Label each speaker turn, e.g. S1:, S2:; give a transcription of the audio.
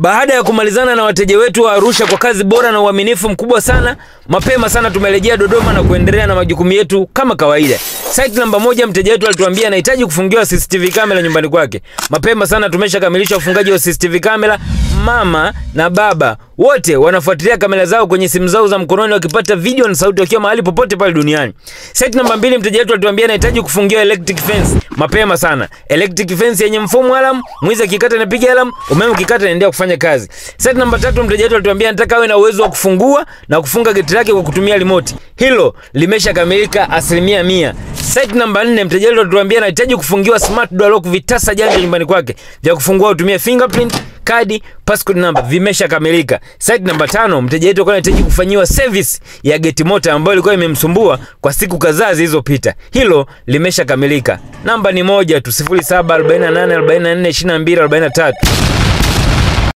S1: Baada ya kumalizana na wateja wetu wa Arusha kwa kazi bora na uaminifu mkubwa sana, mapema sana tumerejea Dodoma na kuendelea na majukumu yetu kama kawaida. Site namba 1, mteja wetu alituambia anahitaji kufungiwa CCTV camera nyumbani kwake. Mapema sana tumeshakamilisha ufungaji wa CCTV camera. Mama na baba wote wanafuatilia kamera zao kwenye simu zao za mkononi wakipata video na sauti wakiwa mahali popote pale duniani. Site namba 2, mteja wetu alituambia anahitaji kufungiwa electric fence. Mapema sana. Electric fence yenye mfumo alarm, mwizi akikata inapiga alarm, umeme ukikata inaendelea kufanya kazi. Site namba 3, mteja wetu alituambia anataka awe na uwezo wa kufungua na kufunga geti lake kwa kutumia remote. Hilo limeshakamilika 100%. Site namba 4, mteja wetu alituambia anahitaji kufungiwa smart door lock, vitasa janja nyumbani kwake vya kufungua utumie fingerprint, kadi, passcode number, vimeshakamilika. Site namba 5, mteja wetu alikuwa anahitaji kufanyiwa service ya gate motor ambayo ilikuwa imemsumbua kwa siku kadhaa zilizopita. Hilo limeshakamilika. Namba ni moja tu, 0748442243.